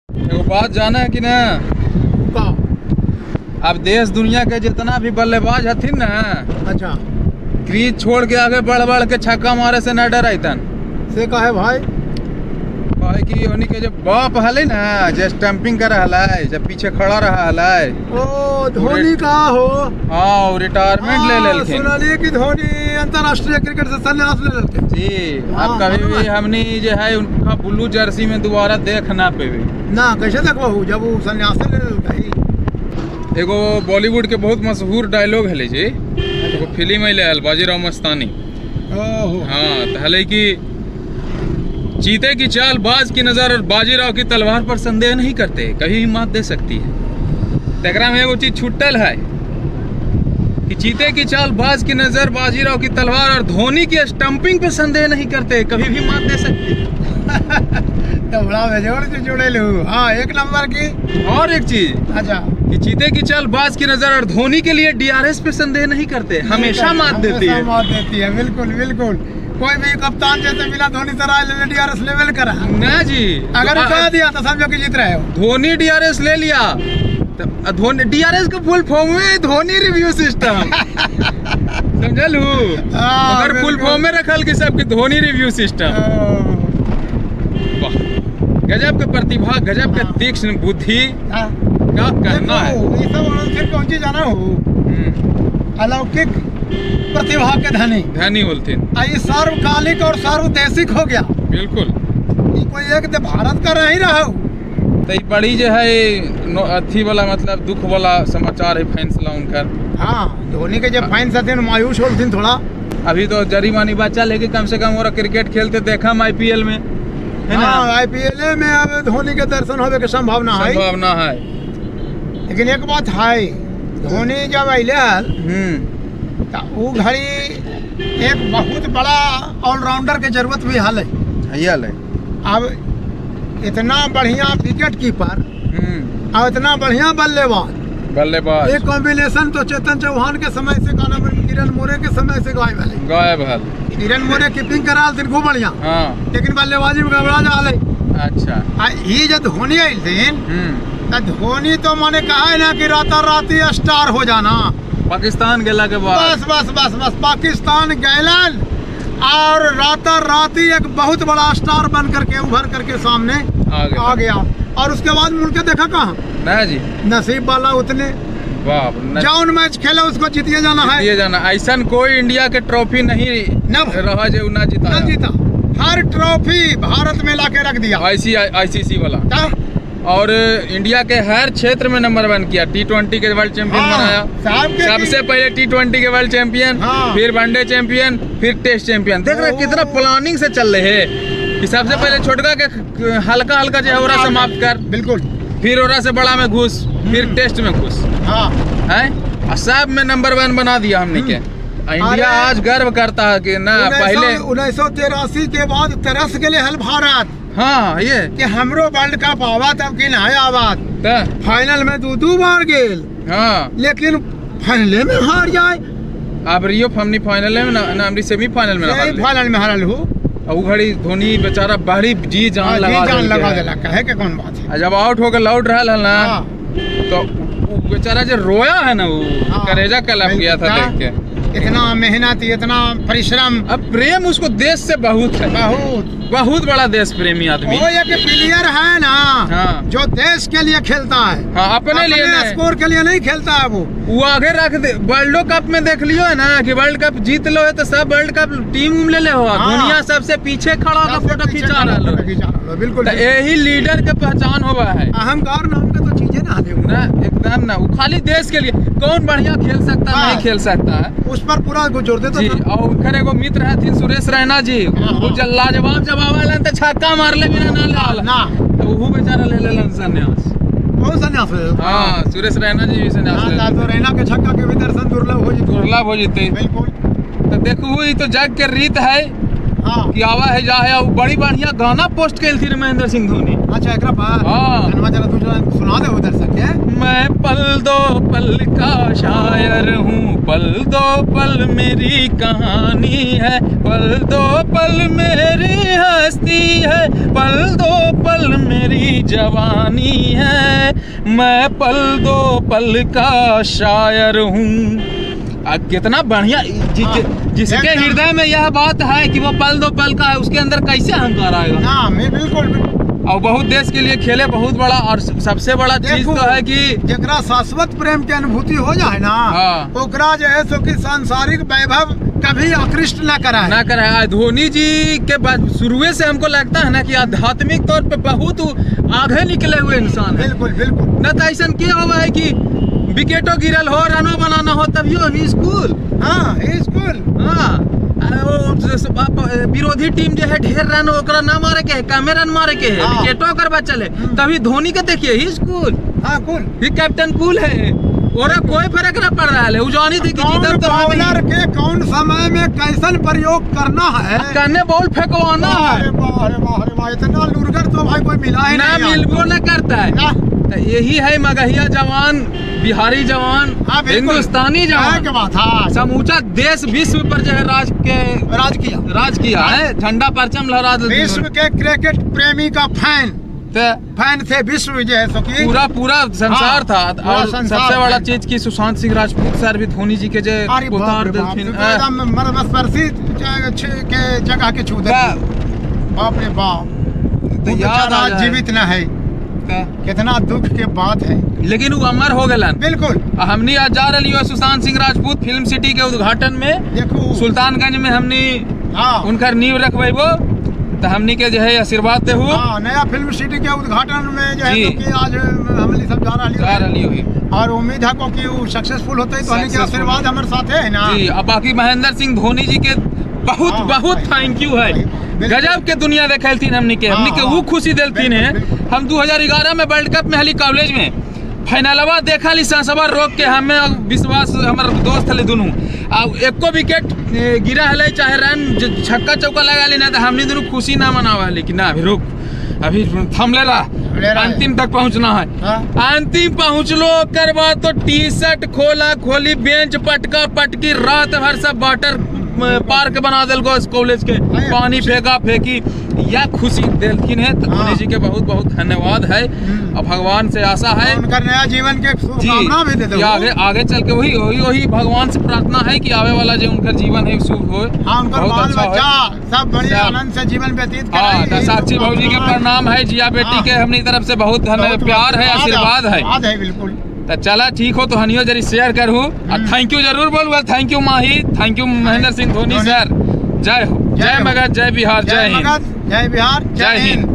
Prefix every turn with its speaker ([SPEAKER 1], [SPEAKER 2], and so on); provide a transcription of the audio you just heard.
[SPEAKER 1] एगो बात जाना है कि ना,
[SPEAKER 2] का
[SPEAKER 1] अब देश दुनिया के जितना भी बल्लेबाज हथिन ना,
[SPEAKER 2] अच्छा,
[SPEAKER 1] क्रीज छोड़ के आगे बढ़ बढ़ के छक्का मारे से न डराइतन।
[SPEAKER 2] से कहे भाई,
[SPEAKER 1] कहे कि उन्हीं के जो बाप हले ना, जे स्टंपिंग कर हलै, जब पीछे खड़ा रहा हलै,
[SPEAKER 2] ओ धोनी का हो।
[SPEAKER 1] हाँ, रिटायरमेंट ले लेलखिन।
[SPEAKER 2] सुनलिए कि धोनी अंतरराष्ट्रीय क्रिकेट से संन्यास ले लेलखिन
[SPEAKER 1] जी। अब कभी भी हमनी जो है उनका ब्लू जर्सी में दोबारा देख ना पेवे
[SPEAKER 2] ना। कैसे देखबहू जब वो संन्यास ले लेलकै।
[SPEAKER 1] एगो बॉलीवुड के बहुत मशहूर डायलॉग हले जी, एगो फिल्म अइले हल बाजीराव मस्तानी।
[SPEAKER 2] ओहो
[SPEAKER 1] हाँ, तो हले कि चीते की चाल बाज की नजर और बाजीराव की तलवार पर संदेह नहीं करते, कभी मात दे सकती है। तकरा में एगो चीज छुटल है कि चीते की चाल बाज की नजर बाजीराव की तलवार और धोनी की स्टंपिंग पे संदेह नहीं करते, कभी भी मात दे सकती है।
[SPEAKER 2] तो बड़ा बेजोड़ से जुड़े हूँ। हाँ, एक नंबर की।
[SPEAKER 1] और एक चीज,
[SPEAKER 2] अच्छा,
[SPEAKER 1] कि चीते की चाल बाज की नजर और धोनी के लिए डीआरएस पे संदेह नहीं करते, हमेशा मात देती है।
[SPEAKER 2] मात देती है, बिल्कुल बिल्कुल। कोई भी कप्तान जैसे मिला धोनी तरह ले डीआरएस लेवल करा
[SPEAKER 1] ना जी,
[SPEAKER 2] अगर उठा दिया तो समझो कि जीत रहे हो।
[SPEAKER 1] धोनी डीआरएस ले लिया तो धोनी डीआरएस का फुल फॉर्म में धोनी रिव्यू सिस्टम समझलू, अगर फुल फॉर्म में रखल कि सबके धोनी रिव्यू सिस्टम। वाह, गजब के प्रतिभा, गजब के तीक्ष्ण बुद्धि, क्या कहना है।
[SPEAKER 2] ये सब फिर कौन चीज जाना हो, अलौकिक प्रतिभा के धनी
[SPEAKER 1] धनी बोलते।
[SPEAKER 2] ये सार्वकालिक और सार्वदेशिक हो गया।
[SPEAKER 1] बिल्कुल,
[SPEAKER 2] ये कोई एक भारत का नहीं रहा।
[SPEAKER 1] तो ये बड़ी जो है अथी वाला, मतलब दुख वाला समाचार है फैसला उनकर।
[SPEAKER 2] हाँ, धोनी के जब फैंस हथिन मायूस होलथिन थोड़ा।
[SPEAKER 1] अभी तो जरी मानी बच्चा लेके कम से कम और क्रिकेट खेलते देखा हम आईपीएल में, है ना।
[SPEAKER 2] आईपीएल में अब धोनी के दर्शन होवे के संभावना है,
[SPEAKER 1] संभावना है।
[SPEAKER 2] लेकिन एक बात है, धोनी जब अइले हल तो वो घड़ी एक बहुत बड़ा ऑलराउंडर के जरूरत भी हल है। अब इतना बढ़िया विकेट कीपर और इतना बढ़िया बल्लेबाज, बल्लेबाज एक कॉम्बिनेशन तो चेतन चौहान के समय से, का नाम किरण मोरे के समय से गायब है,
[SPEAKER 1] गायब है।
[SPEAKER 2] किरण मोरे कीपिंग करा खूब बढ़िया,
[SPEAKER 1] हाँ,
[SPEAKER 2] लेकिन बल्लेबाजी में गड़बड़ा जा।
[SPEAKER 1] अच्छा,
[SPEAKER 2] ये जब धोनी आये तो धोनी तो मैंने कहा है ना कि राता राती स्टार हो जाना।
[SPEAKER 1] पाकिस्तान गेला के बाद
[SPEAKER 2] बस बस बस बस पाकिस्तान गैलन और राता राती एक बहुत बड़ा स्टार बन करके उभर करके सामने आ गया। और उसके बाद मुड़ के देखा कहाँ
[SPEAKER 1] ना जी,
[SPEAKER 2] नसीब वाला उतने जौन मैच खेला उसको जीतिए जाना है,
[SPEAKER 1] जीतिए जाना। ऐसा कोई इंडिया के ट्रॉफी नहीं न रहा जो ना जीता,
[SPEAKER 2] ना जीता। हर ट्रॉफी भारत में ला के रख दिया
[SPEAKER 1] आईसीसी वाला। और इंडिया के हर क्षेत्र में नंबर 1 किया। टी20 के वर्ल्ड चैंपियन बनाया, सबसे पहले टी20 के वर्ल्ड चैंपियन, फिर वनडे चैंपियन, फिर टेस्ट चैंपियन। देख रहे कितना प्लानिंग से चल रहे हैं कि सबसे पहले छोटका के हल्का हल्का जो है ओरा समाप्त कर,
[SPEAKER 2] बिल्कुल,
[SPEAKER 1] फिर ओरा से बड़ा में घुस, फिर टेस्ट में घुस, है, और सब में नंबर 1 बना दिया हमने के। इंडिया आज गर्व करता है कि ना पहले
[SPEAKER 2] 1983 के बाद तरस के हल भारत।
[SPEAKER 1] हाँ, ये
[SPEAKER 2] कि हमरो वर्ल्ड कप आवा तब कि नहीं आवात, फाइनल में दो बार गेल,
[SPEAKER 1] हाँ,
[SPEAKER 2] लेकिन फाइनल में हार जाए।
[SPEAKER 1] अब रियो हमनी फाइनल में ना, हमनी सेमीफाइनल में
[SPEAKER 2] सेमीफाइनल में हारल हो।
[SPEAKER 1] और घड़ी धोनी बेचारा बड़ी जी जान लगा
[SPEAKER 2] देला, कहे के कौन बात है।
[SPEAKER 1] जब आउट होकर लौट रहा है ना, तो बेचारा जो रोया है ना, वो करेजा कलप गया था देख के।
[SPEAKER 2] इतना मेहनत, इतना परिश्रम।
[SPEAKER 1] अब प्रेम उसको देश से बहुत है,
[SPEAKER 2] बहुत
[SPEAKER 1] बहुत बड़ा देश प्रेमी आदमी।
[SPEAKER 2] वो एक प्लेयर है ना,
[SPEAKER 1] हाँ,
[SPEAKER 2] जो देश के लिए खेलता है,
[SPEAKER 1] हाँ, अपने लिए
[SPEAKER 2] स्कोर के लिए नहीं खेलता है।
[SPEAKER 1] वो आगे रख दे। वर्ल्ड कप में देख लियो है ना कि वर्ल्ड कप जीत लो है तो सब वर्ल्ड कप टीम ले ले हो,
[SPEAKER 2] हाँ,
[SPEAKER 1] दुनिया सबसे पीछे खड़ा होकर फोटो खिंचा रहा।
[SPEAKER 2] बिल्कुल,
[SPEAKER 1] यही लीडर के पहचान हुआ है।
[SPEAKER 2] अहंकार नाम का तो चीजें ना
[SPEAKER 1] ना, एकदम ना। वो खाली देश के लिए कौन बढ़िया खेल सकता है, नहीं खेल सकता है,
[SPEAKER 2] उस पर पूरा जोर देता
[SPEAKER 1] जी। और उनकर एगो मित्र हथिन सुरेश रैना जी, वो लाजवाब जवाब आलन त छक्का मारले बिना ना लाल
[SPEAKER 2] ना,
[SPEAKER 1] तो वो बेचारा ले लेलन संन्यास।
[SPEAKER 2] कौन संन्यास ले?
[SPEAKER 1] हां, सुरेश रैना जी भी संन्यास ले।
[SPEAKER 2] हां, तो रैना के छक्का के भी दर्शन दुर्लभ हो जिते,
[SPEAKER 1] दुर्लभ हो जिते।
[SPEAKER 2] बिल्कुल,
[SPEAKER 1] तो देखू ई तो जग के रीत है, हां, कि आवा है जा है। और बड़ी बढ़िया गाना पोस्ट केलथिन महेंद्र सिंह धोनी।
[SPEAKER 2] अच्छा, एकरा पर
[SPEAKER 1] हां,
[SPEAKER 2] लाइन जरा दूसरा सुना दे उधर से के।
[SPEAKER 1] मैं पल दो पल का शायर हूँ, पल दो पल मेरी कहानी है, पल दो पल मेरी हस्ती है, पल दो पल मेरी जवानी है, मैं पल दो पल का शायर हूँ। कितना बढ़िया, जिसके हृदय में यह बात है कि वो पल दो पल का है, उसके अंदर कैसे अहंकार आएगा
[SPEAKER 2] ना। मैं बिल्कुल,
[SPEAKER 1] और बहुत देश के लिए खेले, बहुत बड़ा। और सबसे बड़ा चीज तो है कि
[SPEAKER 2] जकरा शाश्वत प्रेम के अनुभूति हो जाए ना, ओकरा जो है सो कि सांसारिक वैभव कभी आकृष्ट ना कराए
[SPEAKER 1] ना कराए। धोनी जी के बाद शुरुए से हमको लगता है ना कि आध्यात्मिक तौर पे बहुत आगे निकले हुए इंसान है।
[SPEAKER 2] बिल्कुल बिल्कुल।
[SPEAKER 1] न तो ऐसा क्या हुआ है कि विकेटो गिरल हो, रनो बनाना हो, तभी स्कूल।
[SPEAKER 2] हाँ स्कूल।
[SPEAKER 1] हाँ विरोधी टीम जो है ढेर रन ओकरा ना मारे के है, कमे रन मारे के है, विकेटो कर बचल है, तभी धोनी के देखिए ही स्कूल।
[SPEAKER 2] हाँ कूल
[SPEAKER 1] ही कैप्टन कूल है, और कोई फर्क ना पड़ रहा है। वो जानी थी कि जीतब तो
[SPEAKER 2] बॉलर के कौन समय में कैसन प्रयोग करना है,
[SPEAKER 1] कने बॉल फेंकवाना है।
[SPEAKER 2] अरे वाह अरे वाह अरे वाह, इतना लुरगर तो भाई कोई मिला ही
[SPEAKER 1] ना, मिलबो ना करता है। तो यही है मगहिया जवान, बिहारी जवान, हिंदुस्तानी जवान
[SPEAKER 2] के बात है।
[SPEAKER 1] समूचा देश विश्व पर जो है राज किया है, झंडा परचम लहरा।
[SPEAKER 2] विश्व के क्रिकेट प्रेमी का फैन फैन थे विश्व जो है सो कि
[SPEAKER 1] पूरा पूरा संसार था। और सबसे बड़ा चीज की सुशांत सिंह राजपूत सर भी धोनी जी के जो उतार देलथिन,
[SPEAKER 2] मर्मस्पर्शी के जगह के छू बाप रे बाप, तो याद जीवित न है, कितना दुख के बात है,
[SPEAKER 1] लेकिन वो अमर हो गलन।
[SPEAKER 2] बिल्कुल।
[SPEAKER 1] हमनी आज जा रही है सुशांत सिंह राजपूत फिल्म सिटी के उद्घाटन में,
[SPEAKER 2] देखो
[SPEAKER 1] सुल्तानगंज में हमनी उनकर नींव रखबो, तो हमनी के जो है आशीर्वाद देहु।
[SPEAKER 2] नया फिल्म सिटी के उद्घाटन में जो है तो कि आज हमनी सब जा रही है और उम्मीद है को कि वो सक्सेसफुल होते तो हमनी के आशीर्वाद हमारे साथ है ना
[SPEAKER 1] जी। अब बाकी महेंद्र सिंह धोनी जी के बहुत बहुत thank you है, गजब के दुनिया देखलथिन हमनी के, हमनी के वो खुशी देलथिन है। हम 2011 में वर्ल्ड कप में हली कॉलेज में फाइनलवा देखा ली, सांसवा रोक के हमें विश्वास हमारे दोस्त हले दोनों, आ एको विकेट गिरा हले चाहे रन छक्का चौका लगा ली ना, तो हमनी दोनों खुशी ना मनावा हले कि ना अभी रुक, अभी थम ले रहा, अंतिम तक पहुंचना है। अंतिम पहुंचलो कर बाद तो टी शर्ट खोला खोली, बेंच पटका पटकी, रात भर सब वाटर पार्क बना दिल कॉलेज के, पानी फेंका फेंकी, या खुशी देलखिन है। तो धोनी जी के बहुत बहुत धन्यवाद है और भगवान से आशा है
[SPEAKER 2] उनका नया जीवन के शुभकामना भी दे दो।
[SPEAKER 1] आगे आगे चल के वही वही वही भगवान से प्रार्थना है कि आवे वाला जो उनका जीवन है शुभ हो,
[SPEAKER 2] बहुत अच्छा हो, सब बढ़िया आनंद से जीवन व्यतीत करें।
[SPEAKER 1] हाँ, साक्षी भाजी के प्रणाम है, जिया बेटी के हमनी तरफ से बहुत प्यार है, आशीर्वाद है।
[SPEAKER 2] बिल्कुल।
[SPEAKER 1] तो चला ठीक हो तो हनियो जरी शेयर करूँ और thank you जरूर बोलूँ। Thank you Mahi, thank you Mahendra Singh Dhoni sir. जय हो, जय मगध, जय बिहार, जय हिंद,
[SPEAKER 2] जय बिहार, जय हिंद।